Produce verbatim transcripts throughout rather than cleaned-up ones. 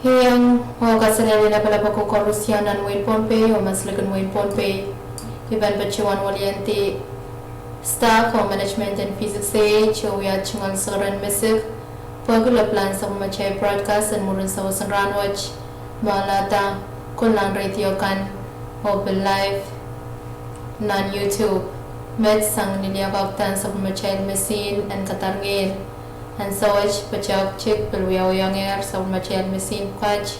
Iang oh kaselehlie lapalap oko koarusie nan wehin Pohnpei oh masak likin wehin Pohnpei. I pahn patohwan weliandi staff oh management en V six A H oh wia tungoal sakaradahn mesik pwehki lapalahn sapwellimatail broadcast en mwurin sawas en rahnwet, me alehda kohlahn radio kan oh pil live nan YouTube. Met sang ni liakaudan sapwellimatail misihn en kadar ngehn. Ansou wet patohwan kitail pil wiawihongehr sapwellimatail misihn pwukat,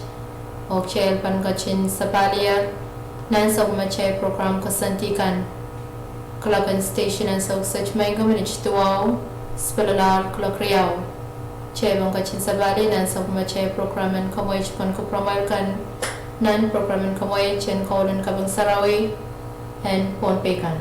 oh kitail pahn ketin sapahl nan sapwellimatail program koasoandi kan. Kaloken station ansou kiset maing ko minit duwau, sipehlel kaloke riau. Kitail pahn ketin sapahl nan sapwellimatail program en kemweit pwehn kupwuramwail kan nan program en kemweit en Koul en Kaping Sarawi en Pohnpei kan.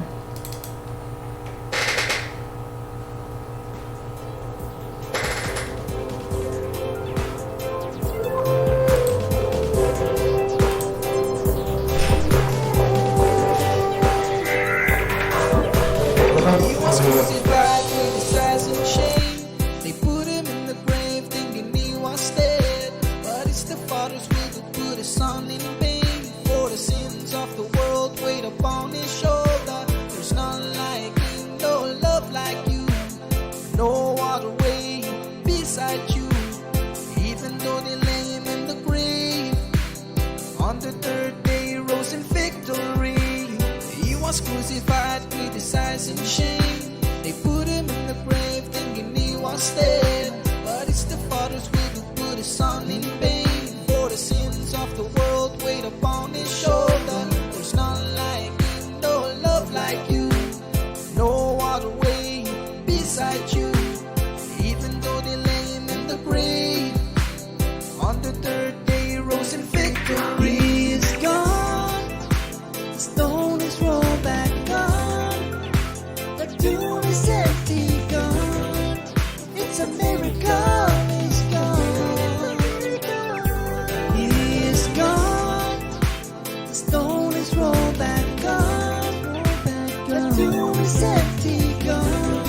He was crucified with his sides and shame. They put him in the grave thinking he was dead. But it's the Father's will to put his son in pain. For the sins of the world weighed upon his shoulder. There's none like him, no love like you. No other way beside you. Even though they lay him in the grave, on the third day he rose in victory. He was crucified with his sides and shame. They put him in the grave thinking he was dead. But it's the Father's will to put his son in pain. For the sins of the world weighed upon his shoulder. There's none like him, no love like you. No other way beside you. Even though they lay him in the grave, on the third day he rose in victory. He is gone. The stone is rolled back, gone. The tomb is empty, gone. It's a miracle, he's gone. He is gone. The stone is rolled back, gone. The tomb is empty, gone.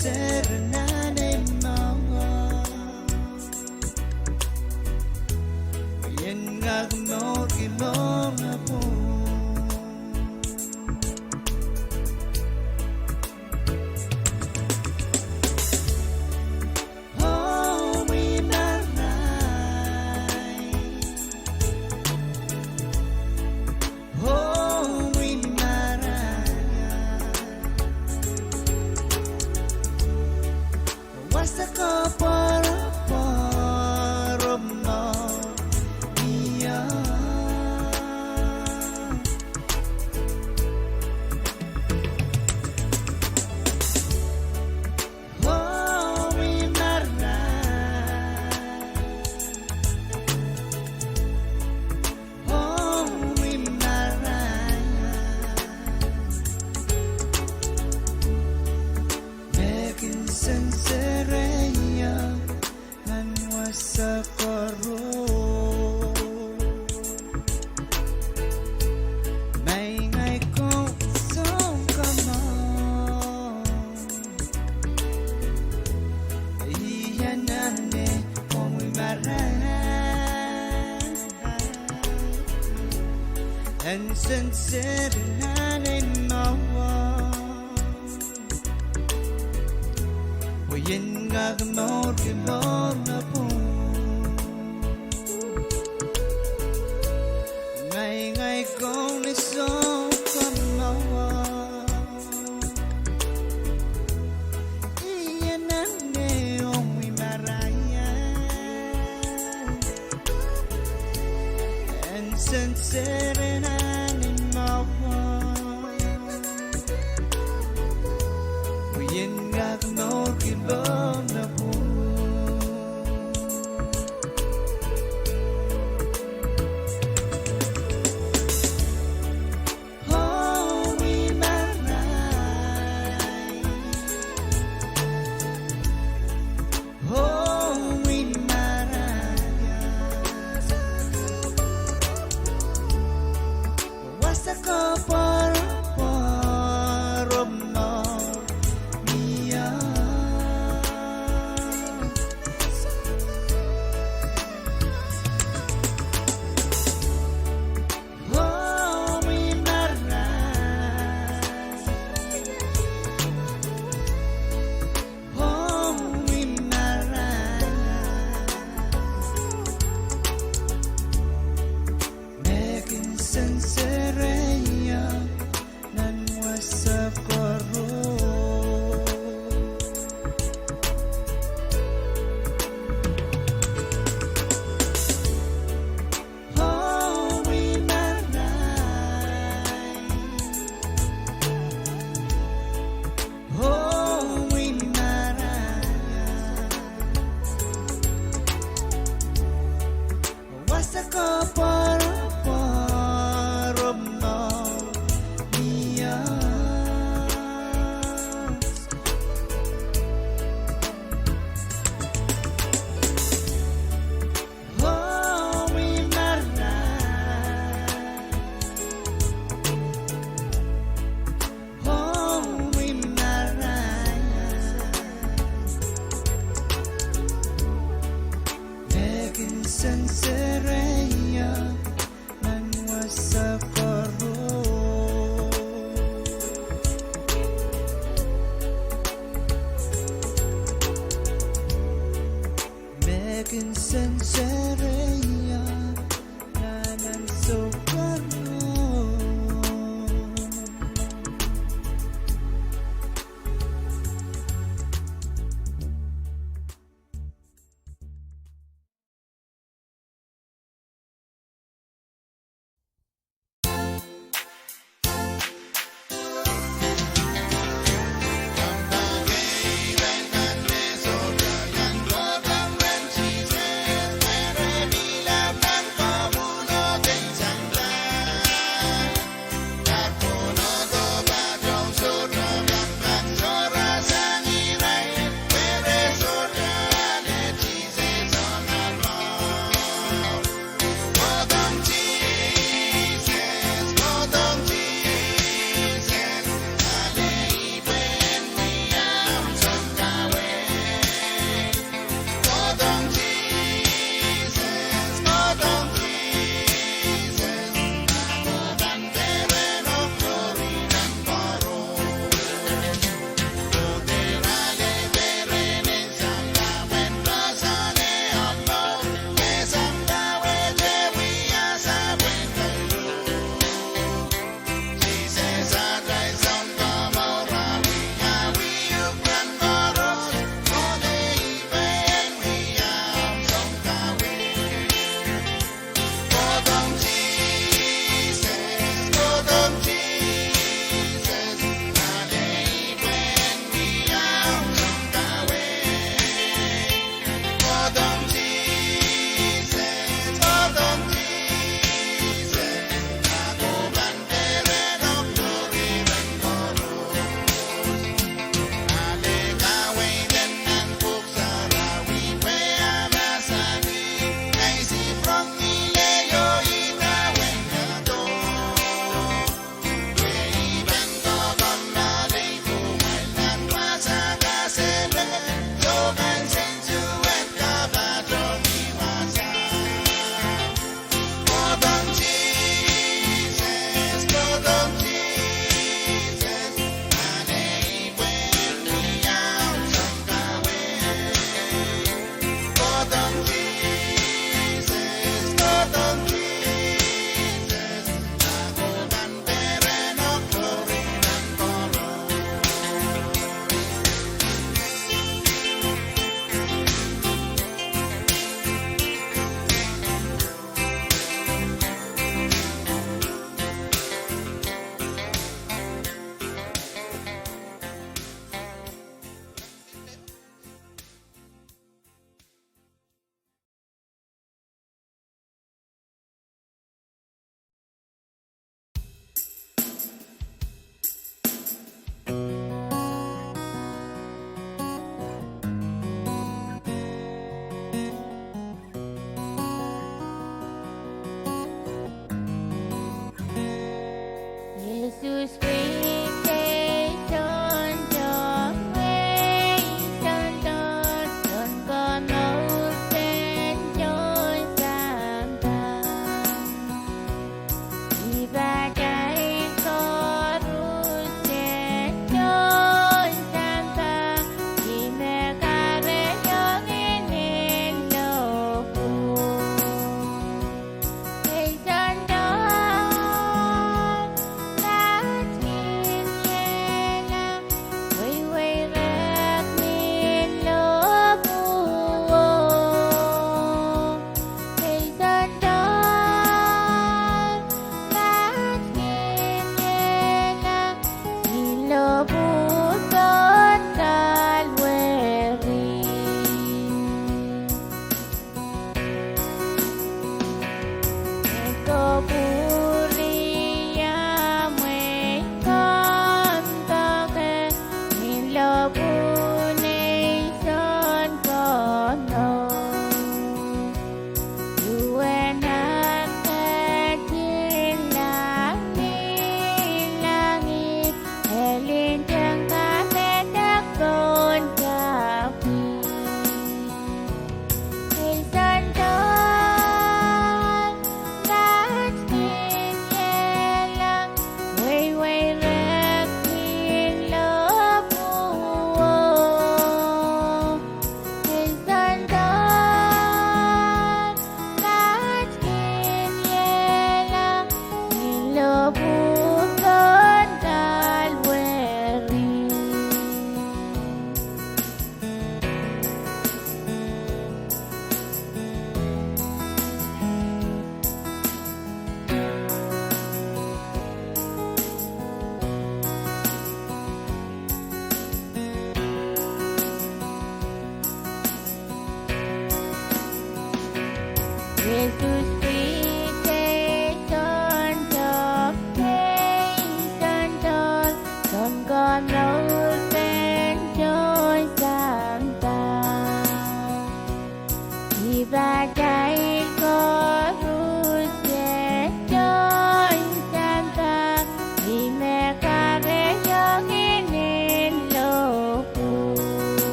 seri nan ei mwowe, pwe I en kak mourki mour me pwung. Oh, I marain. Oh, I marain. Wasa ko pworopwor mwo ia. Oh, I marain. Oh, I marain. Me kin senserehiong nan wasa koaros. Ma ngehi kou sounkamwoh, I anahne ong I marain. En senseri nan ei mwowe, pwe I en kak mourki mour me pwung. Ma ngehi kou ni sounkamwoh, I anahne ong I marain. En senseri nan ei mwowe, pwe I en kak mourki mour me pwung. Sises pwihn ei soundoar, ei soundoar, sounkomour en tohn sampah. Ih pahn atail koaros en tohn sampah, ih me kahrehiong inenen lohpwuo. Ei soundoar, mahs ki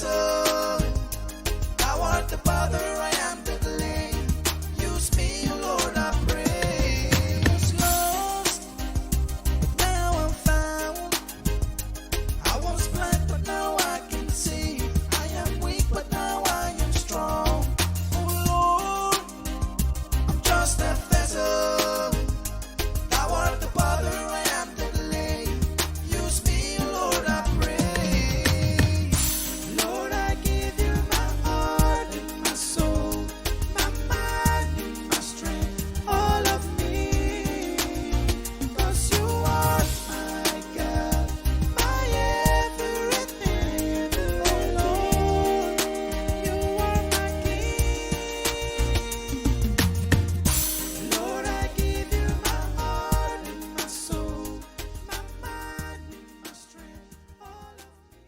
Thou art the potter, I am the clay. Use me, Lord, I pray. I was lost, but now I'm found. I was blind, but now I can see. I am weak, but now I am strong. Oh Lord, I'm just a vessel. Thou art the potter, I am the clay. Use me, Lord, I pray. Lord, I give you my heart and my soul, my mind and my strength, all of me. 'Cause you are my God, my everything. Oh Lord, you are my King. Lord, I give you my heart and my soul, my mind and my strength, all of me.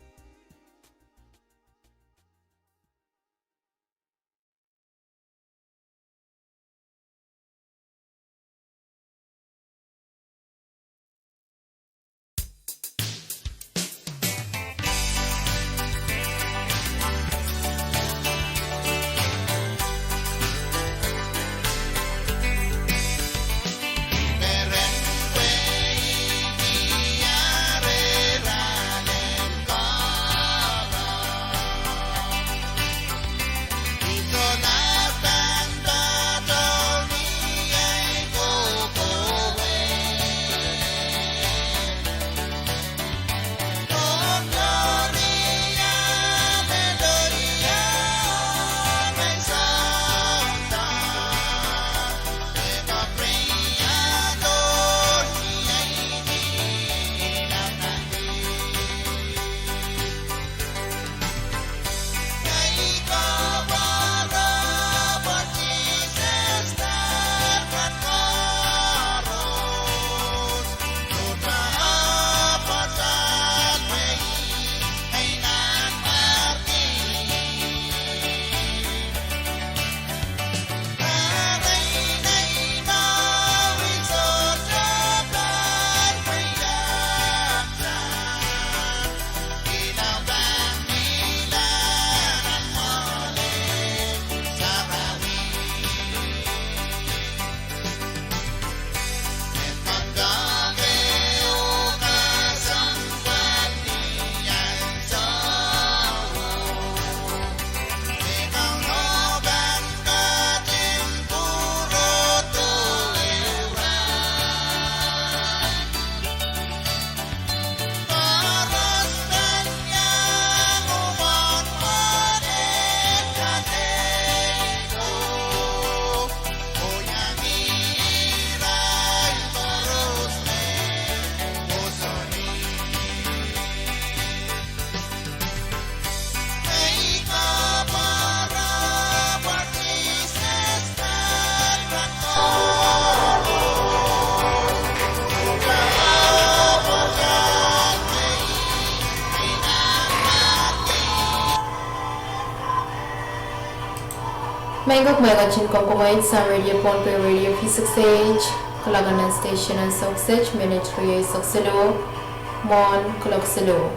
Mehkot, mehkot en koapworopwor sang Radio Pohnpei, Radio V six eight, kalokalan station en Sohksohte, minit riau soahng siluh, mwohn kuloak siluh.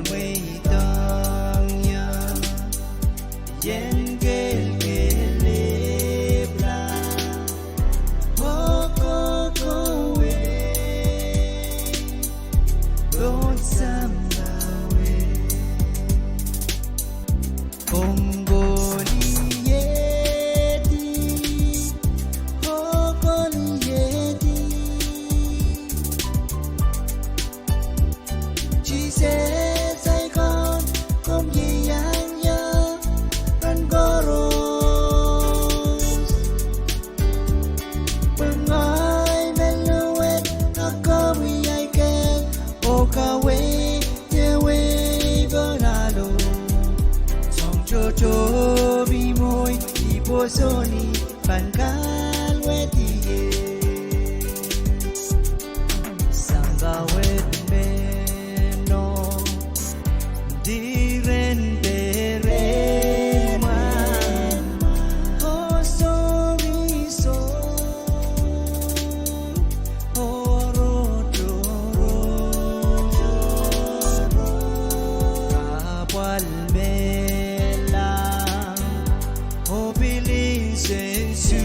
Mweidohng ie, ien kelkelehpw la, oh kohkohwei, Koht sampah wet. Komw koliehdi, oh koliehdi. Sises ahi Kaun, komw iang ie rahn koaros. Pwe ngehi me luwet, a komwi ahi kehn, oh kaweid ie wehi pohn ahlo. Soahng tohto me mwowe, I pwosonki, pahn kalwedier. Sampah wet me nohn diren peren mwan, oh sohng, sohng, oh rotorot, apwal me lahng, oh pil nsensuwed,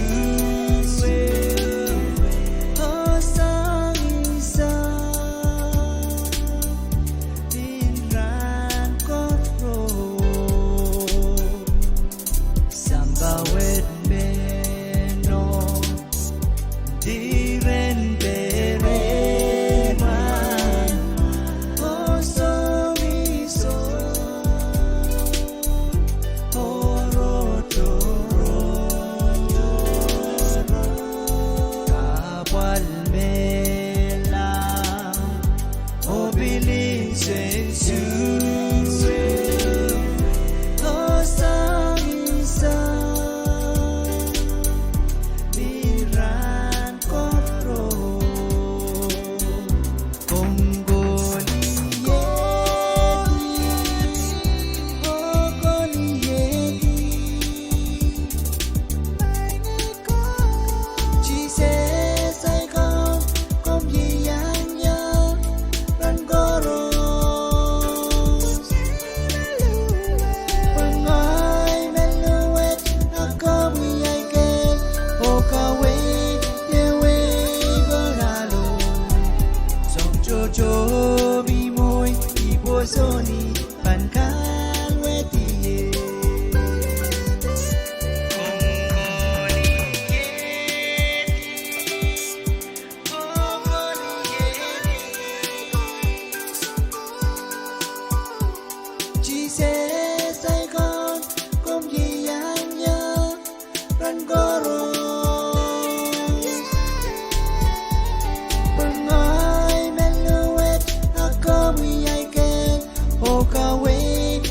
oh soahng, soahng, nin rahn koaros. Sampah wet me nohn diren peren mwan, oh sohng, sohng, oh rotorot, apwal me lahng, oh pil nsensuwed, oh soahng, soahng, nin rahn koaros. Komw koliehdi, oh koliehdi. Sises ahi Kaun, komw iang ie rahn koaros. Pwe ngehi me luwet, a komwi ahi kehn, oh kaweid ie wehi pohn ahlo. Soahng tohto me mwowe, I pwosonki, pahn kalwedier. Sises ahi Kaun, komw iang ie rahn koaros. Pwe ngehi me luwet, a komwi ahi kehn, oh kaweid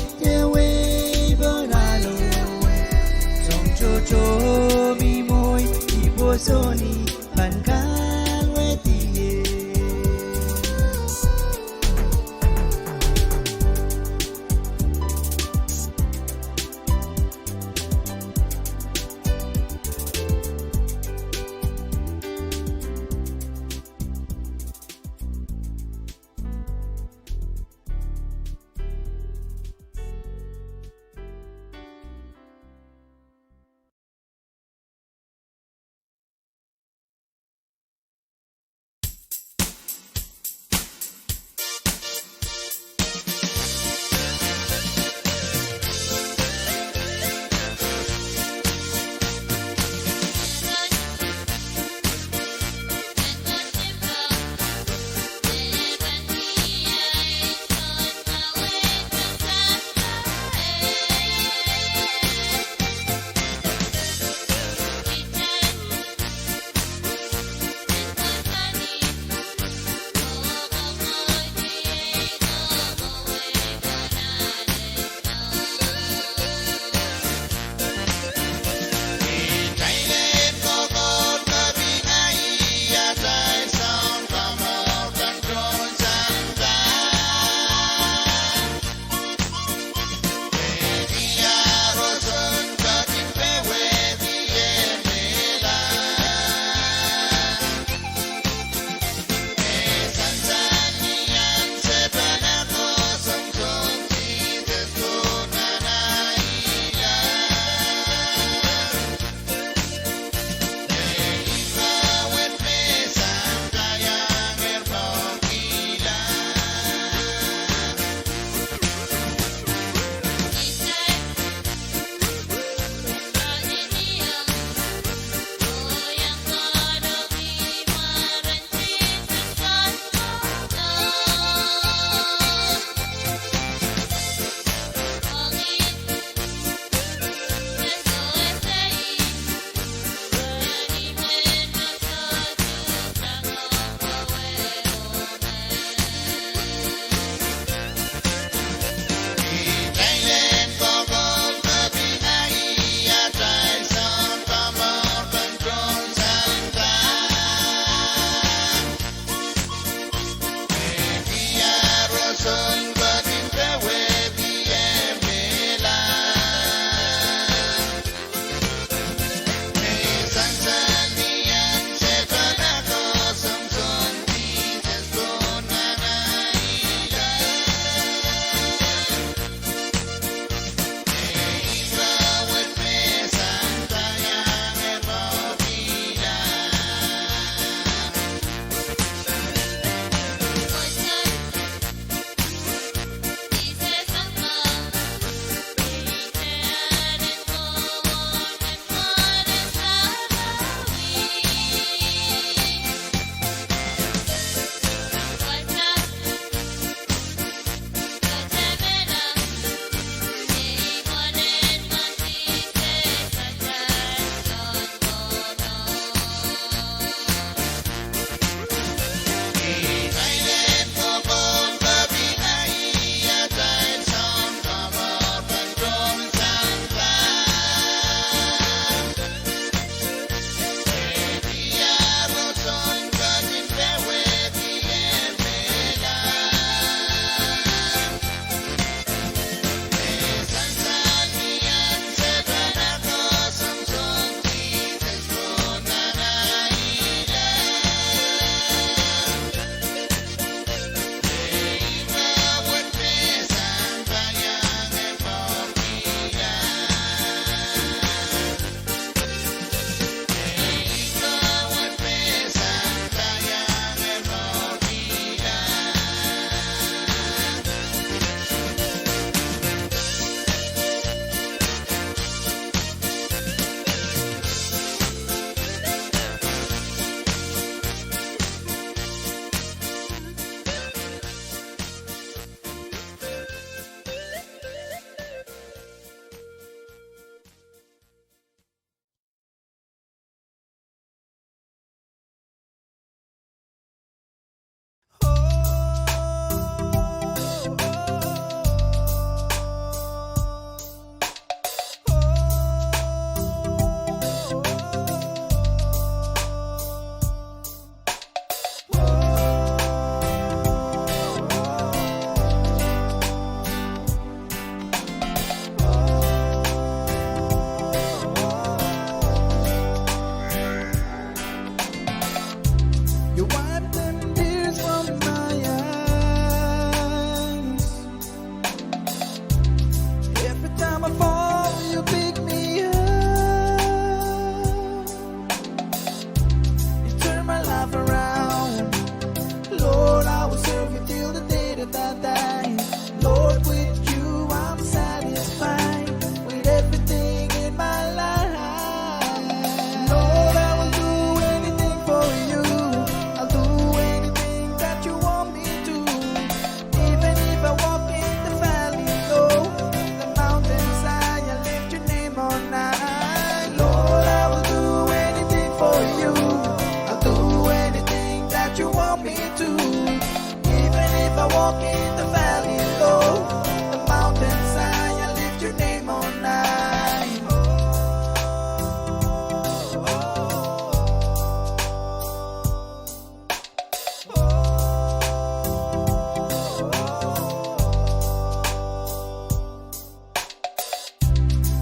Walk in the valley low, the mountains high, I lift your name on high.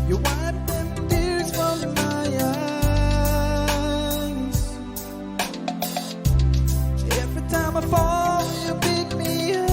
You wipe them tears from my eyes. Every time I fall, you pick me up.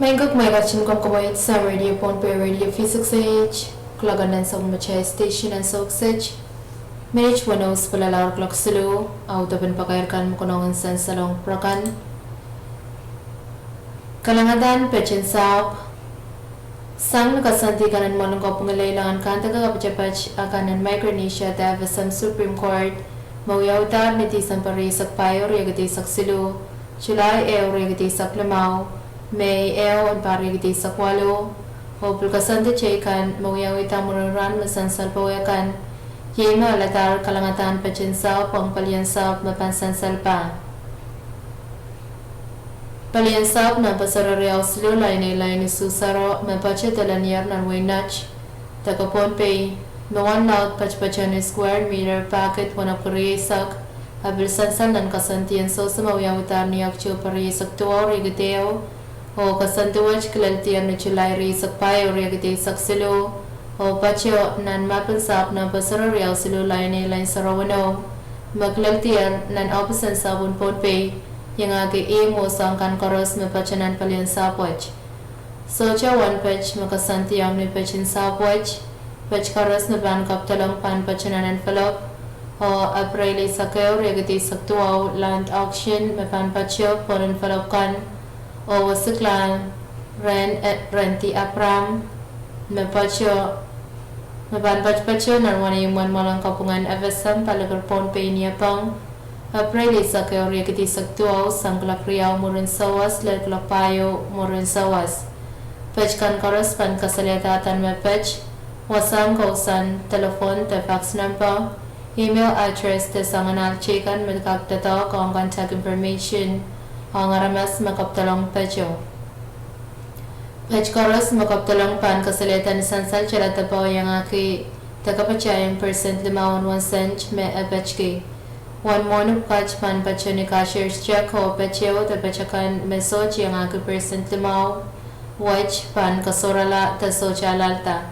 Mehn kak mwein ketin komw komoit sang Radio Pohnpei, Radio V six eight, kuloak en nan sapwellimatail station en Sohkset. Minit weneu sipwelalahr kuloak siluh, audepen pakair kan me konehng en sansalong pwurokan. Kalangadahn petin sahpw. Sang ni koasoandi kan en mwoalen kopwung en leilahn kandeke kapatapat akan en Micronesia de FSM Supreme Court, me wiawidahr ni Tisempe rieisek pahieu, riekid eisek siluh, July ehu, riekid eisek limau, Mei ehu, en pahr riekid eisek waluh, oh pil koasoandi teikan me wiawihda mwurin rahn me sansal powe kan, iei me aladahr kalangadahn petin sahpw ong palien sahpw me pahn sansal pah. Palien sahpw nan Pesero riau siluh, lain ehu, lain isuh sero, me patoh de lenier nan wehin Net, deke Pohnpei, me wen laud patopatohn square meter packet wenepwiki rieisek, e pil sansal nan koasoandi en sewese me wiawidahr ni Oktohpe rieisek duwau, riekid ehu, oh koasoandi wet kileldier ni July rieisek pahieu, riekid eisek siluh, oh patoh nan map en sahpw nan Pesero riau siluh, lain ehu, lain sero weneu, me kileldier nan ohpis en sahpw en Pohnpei, iangahki ihmw oh soahng kan koaros me patoh nan palien sahpw wet. Sohte wen pet me koasoandiong ni petin sahpw wet. Pet koaros me pahn kapwdelong pahn patoh nan envelope, oh April eisek ehu, riekid eisek duwau, land auction me pahn patoh pohn envelope kan, oh wesiklahn rehn, eh, Rendi Abraham, me patoh, me pahn patopatoh nan wenihmw en mwoalen kopwung en FSM, paliker Pohnpei, Niepeng, April eisek ehu, riekid eisek duwau, sang kuloak riau mwurin sewese lel kuloak pahieu mwurin sewese. Pet kan koaros pahn kasalehda uhdahn me pet, wasahn kousoan telephone de fax number, email address de soangen ahl teikan me kak doadoahk ong contact information ong aramas me kapwdelong pet o. Pet koaros me kapwdelong pahn kasalehda ni sansal tala depe oh iangahki de kapatahieng percent limau en wen sent me e petki. Wen mwohni pwukat pahn patoh ni cashier check oh pet ehu de pet akan me sohte iangahki percent limau wet pahn kasohrala de sohte alalda.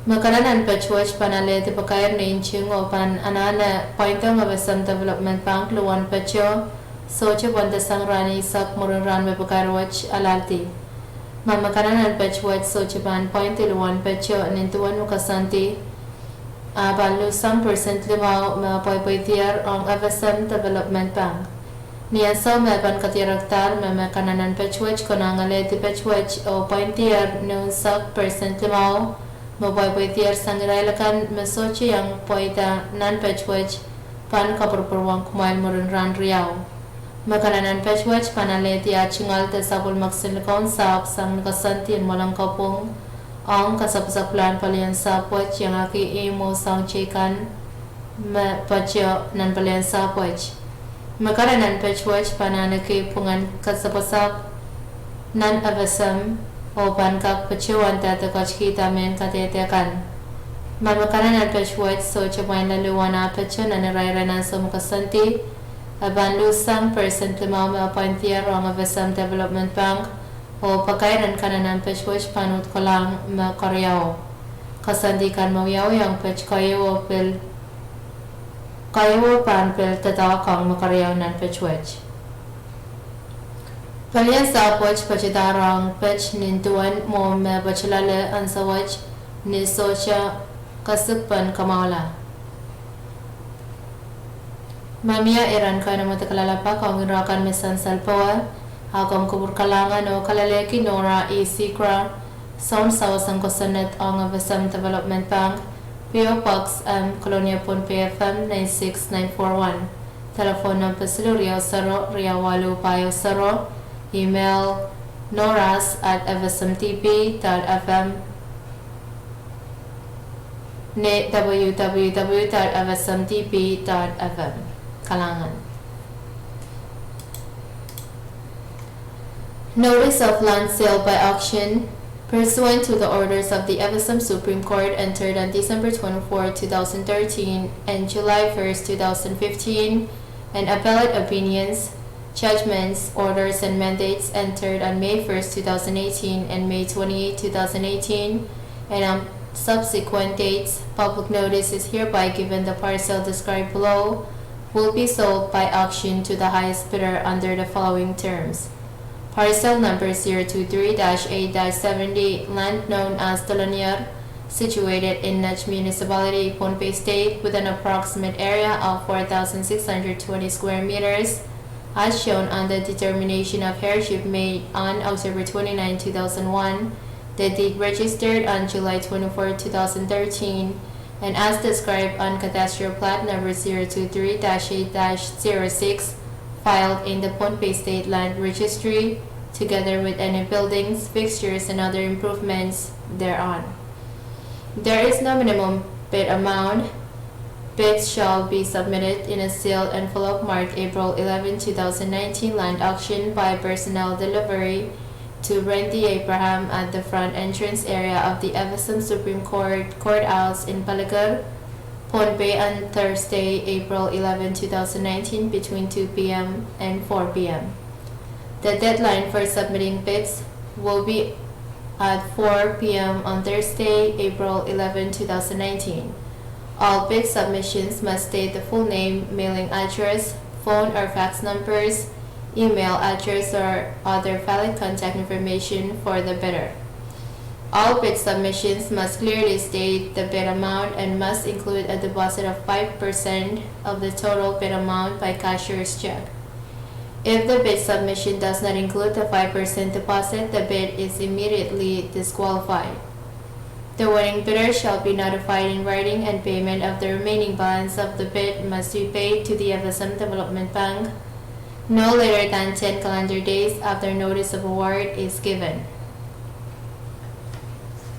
Me kalahngan en pet wet pahn alehdi pakair ni nting oh pahn anahne pwaindehng FSM Development Bank luhwen pet o, sohte pwandasang rahn eisek mwurin rahn me pakair wet alaldi. Ma me kalahngan en pet wet sohte pahn pwaindi luhwen pet o nin duwen me koasoandi, a pahn luhsang percent limau me pweipweidier ong FSM Development Bank. Ni ansou me pahn kadierekdahr, me me kalahngan en pet wet konehng alehdi pet wet oh pwaindier ni unsek percent limau me pweipweidier sang irail akan me sohte iang pweida nan pet wet pahn kapwurpwurwong kumwail mwurin rahn riau. Me kalahngan en pet wet pahn alehdi ah tungoal de sapwellime kisin likoun sahpw sang ni koasoandi en mwoalen kopwung ong kasapasaplahn palien sahpw wet iangahki ihmw oh soahng teikan me patoh nan palien sahpw wet. Me kalahngan en pet wet pahn ahneki pwungen kasapwasapw nan FSM oh pahn kak patohwanda de ketkihda mehn kadehde kan. Ma me kalahngan en pet wet sohte pwain laluhwan ah patoh nan irair en ansou me koasoandi, e pahn luhsang percent limau me pwaindier ong FSM Development Bank, oh pakair en kalahngan en pet wet pahn uhd kolahng me keriau. Koasoandi kan me wiawi ong pet keieu pil, keieu pahn pil doadoahk ong me keriau nan pet wet. Palien sahpw wet patohdahr ong pet nin duwen mwohmw me patoh loale ansou wet ni sohte kasikpen kamwahula. Ma mie iren kainamwada kalelapak ong irakan me sansal powe, a komw kupwur kalahngan oh kalelehki Nora E. Sigrah, soun sawas en kosonned ong FSM Development Bank, P O Box M, Kolonia, Pohnpei, FM nine six nine four one. Telephone number siluh riau sero riau waluh pahieu sero. Email noras at FSMDB dot FM. Ni www dot FSMDB dot FM. Kalahngan. Notice of land sale by auction. Pursuant to the orders of the FSM Supreme Court entered on December twenty-fourth, two thousand thirteen, and July first, two thousand fifteen, and appellate opinions, judgments, orders, and mandates entered on May first, two thousand eighteen, and May twenty-eighth, two thousand eighteen, and on subsequent dates, public notice is hereby given the parcel described below will be sold by auction to the highest bidder under the following terms. Parcel number zero two three dash eight dash seventy, land known as Tolonier, situated in Nett Municipality, Pohnpei State, with an approximate area of four thousand six hundred twenty square meters, as shown on the determination of heirship made on October twenty-ninth, two thousand one, the deed registered on July twenty-fourth, two thousand thirteen, and as described on cadastral plat number zero two three dash eight dash zero six, filed in the Pohnpei State Land Registry, together with any buildings, fixtures, and other improvements thereon. There is no minimum bid amount. Bids shall be submitted in a sealed envelope marked April eleven, two thousand nineteen, land auction by personnel delivery to Randy Abraham at the front entrance area of the F S M Supreme Court Courthouse in Palicar, Pohnpei on Thursday, April eleven, two thousand nineteen, between two p m and four p m. The deadline for submitting bids will be at four p m on Thursday, April eleven, two thousand nineteen. All bid submissions must state the full name, mailing address, phone or fax numbers, email address, or other valid contact information for the bidder. All bid submissions must clearly state the bid amount and must include a deposit of five percent of the total bid amount by cashier's check. If the bid submission does not include the five percent deposit, the bid is immediately disqualified. The winning bidder shall be notified in writing, and payment of the remaining balance of the bid must be paid to the F S M Development Bank no later than ten calendar days after notice of award is given.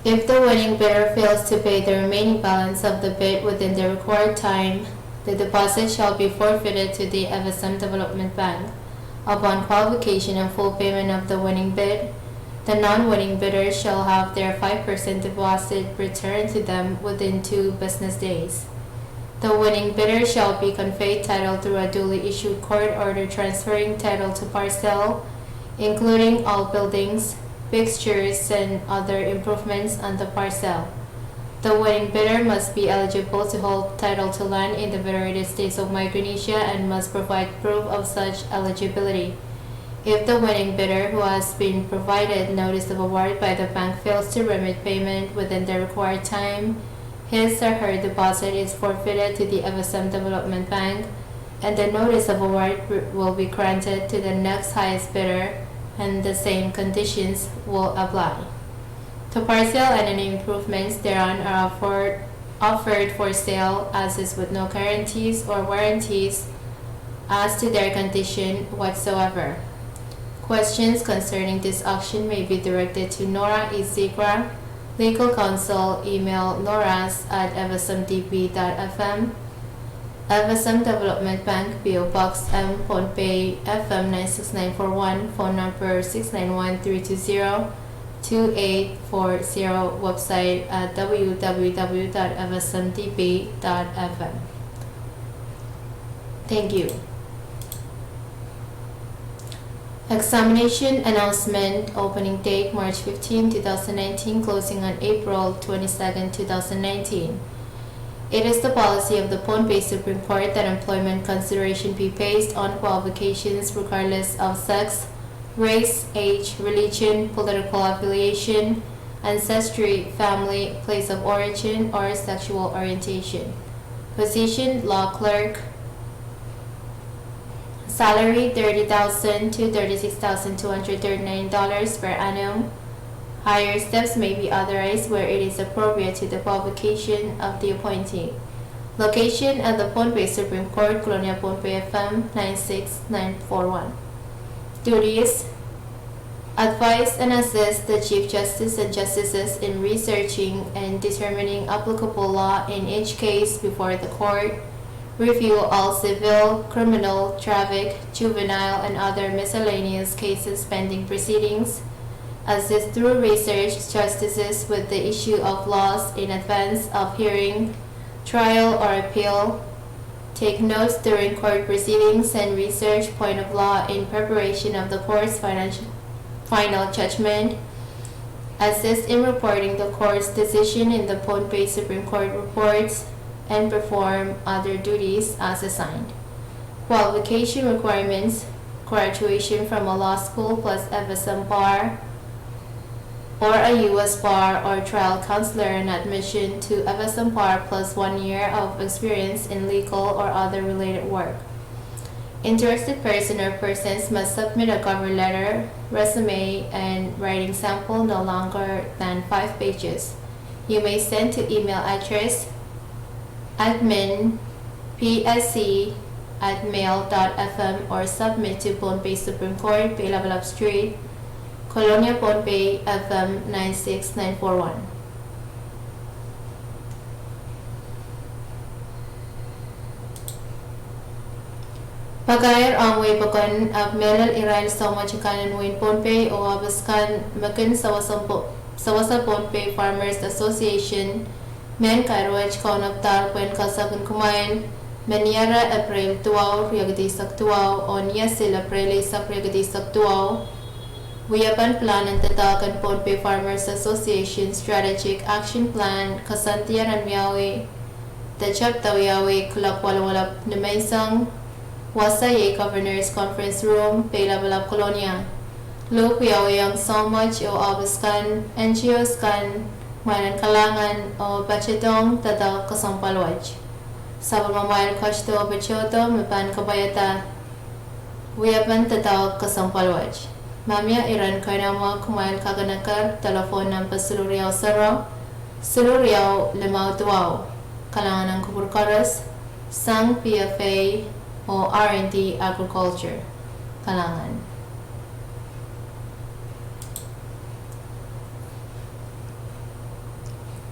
If the winning bidder fails to pay the remaining balance of the bid within the required time, the deposit shall be forfeited to the F S M Development Bank. Upon qualification and full payment of the winning bid, the non-winning bidders shall have their five percent deposit returned to them within two business days. The winning bidder shall be conveyed title through a duly issued court order transferring title to parcel, including all buildings, fixtures, and other improvements on the parcel. The winning bidder must be eligible to hold title to land in the Federated States of Micronesia and must provide proof of such eligibility. If the winning bidder who has been provided notice of award by the bank fails to remit payment within the required time, his or her deposit is forfeited to the F S M Development Bank, and the notice of award will be granted to the next highest bidder, and the same conditions will apply. The parcel and any improvements thereon are offered, offered for sale as is with no guarantees or warranties as to their condition whatsoever. Questions concerning this auction may be directed to Nora E. Ziegler, Legal Counsel, email noras at F S M D B dot F M, F S M Development Bank, P O Box M, Pohnpei, F M nine six nine four one, phone number six nine one three two zero two eight four zero, website at W W W dot F S M D B dot F M. Thank you. Examination announcement, opening date March fifteen, two thousand nineteen, closing on April twenty-second, two thousand nineteen. It is the policy of the Pohnpei Supreme Court that employment consideration be based on qualifications regardless of sex, race, age, religion, political affiliation, ancestry, family, place of origin, or sexual orientation. Position, law clerk. Salary, thirty thousand to thirty-six thousand two hundred thirty-nine dollars per annum. Higher steps may be authorized where it is appropriate to the qualification of the appointee. Location at the Pohnpei Supreme Court, Kolonia Pohnpei, F M nine six nine four one. Duties: advise and assist the Chief Justice and Justices in researching and determining applicable law in each case before the court, review all civil, criminal, traffic, juvenile, and other miscellaneous cases pending proceedings, assist through research justices with the issue of laws in advance of hearing, trial, or appeal, take notes during court proceedings and research point of law in preparation of the court's financial, final judgment, assist in reporting the court's decision in the Pohnpei Supreme Court reports, and perform other duties as assigned. Qualification requirements: graduation from a law school plus F S M bar or a U S bar or trial counselor and admission to F S M bar plus one year of experience in legal or other related work. Interested person or persons must submit a cover letter, resume, and writing sample no longer than five pages. You may send to email address admin P S C at mail dot F M or submit to Pohnpei Supreme Court, Peilapalap Street, Kolonia, Pohnpei, F M nine six nine four one. Pakair ong wehi pokon ahpw mehlel irail soumwet akan en wehin Pohnpei oh ohpis kan me kin sawasa Po-, sawasa Pohnpei Farmers Association, mehn kair wet kaunop dahr pwehn kasakih kumwail me ni ara Epreil duwau, riekid eisek duwau, oh ni Esil Epreil eisek, riekid eisek duwau, wiepen pilahn en doadoahk en Pohnpei Farmers Association Strategic Action Plan, koasoandier en wiawi de tepda wiawi kuloak waluwalap nimenseng, wasa iei Governor's Conference Room, Peilapalap, Kolonia. Luhk wiawiong soumwet oh ohpis kan, N G Os kan, mwail en kalahngan oh patohdohng doadoahk kesempwal wet. Sapwellimamwail ketido oh patohdo me pahn kapwaiada wiepen doadoahk kesempwal wet. Ma mie iren keinemwe, kumwail kak en eker delepwohn nempe siluh riau sero, siluh riau limau duwau. Kalahngan en kupwur koaros, sang P F A oh R and D Agriculture. Kalahngan.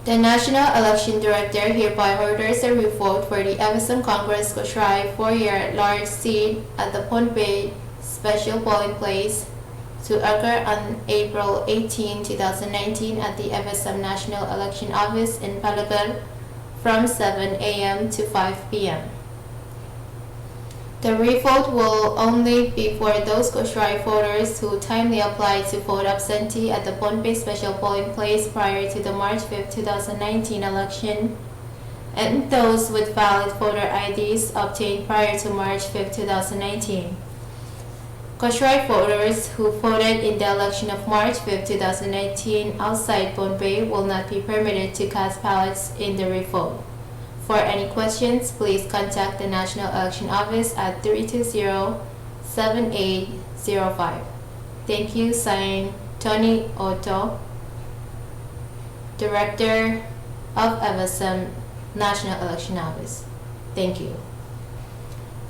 The National Election Director hereby orders a revote for the F S M Congress Koshrae four-year at-large seat at the Pohnpei Special Polling Place to occur on April eighteen, two thousand nineteen at the F S M National Election Office in Palicar from seven A M to five P M. The revote will only be for those Koshrae voters who timely applied to vote absentee at the Pohnpei Special Polling Place prior to the March fifth, two thousand nineteen election, and those with valid voter I Ds obtained prior to March fifth, two thousand nineteen. Koshrae voters who voted in the election of March fifth, two thousand nineteen outside Pohnpei will not be permitted to cast ballots in the revote. For any questions, please contact the National Election Office at three two zero, seven eight zero five. Thank you, signed, Tony Otto, Director of F S M National Election Office. Thank you.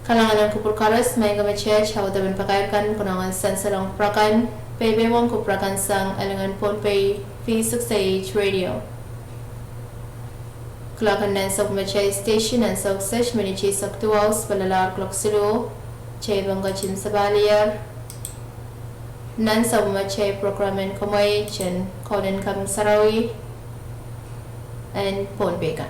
Kalahngan en kupwur koaros, maing ko me church, audepen pakair kan, konehng en sansalong program, peipeiong kupwur kan sang Elingan Pohnpei V six A H Radio. Kuloak en nan sapwellimatail station, nan sapwellimatail minit eisek duwau, pil lalahr kuloak siluh, tail pahn ketin sapahl ier nan sapwellimatail program en komwei, en Kaunen Kaping Sarawi, en Pohnpei kan.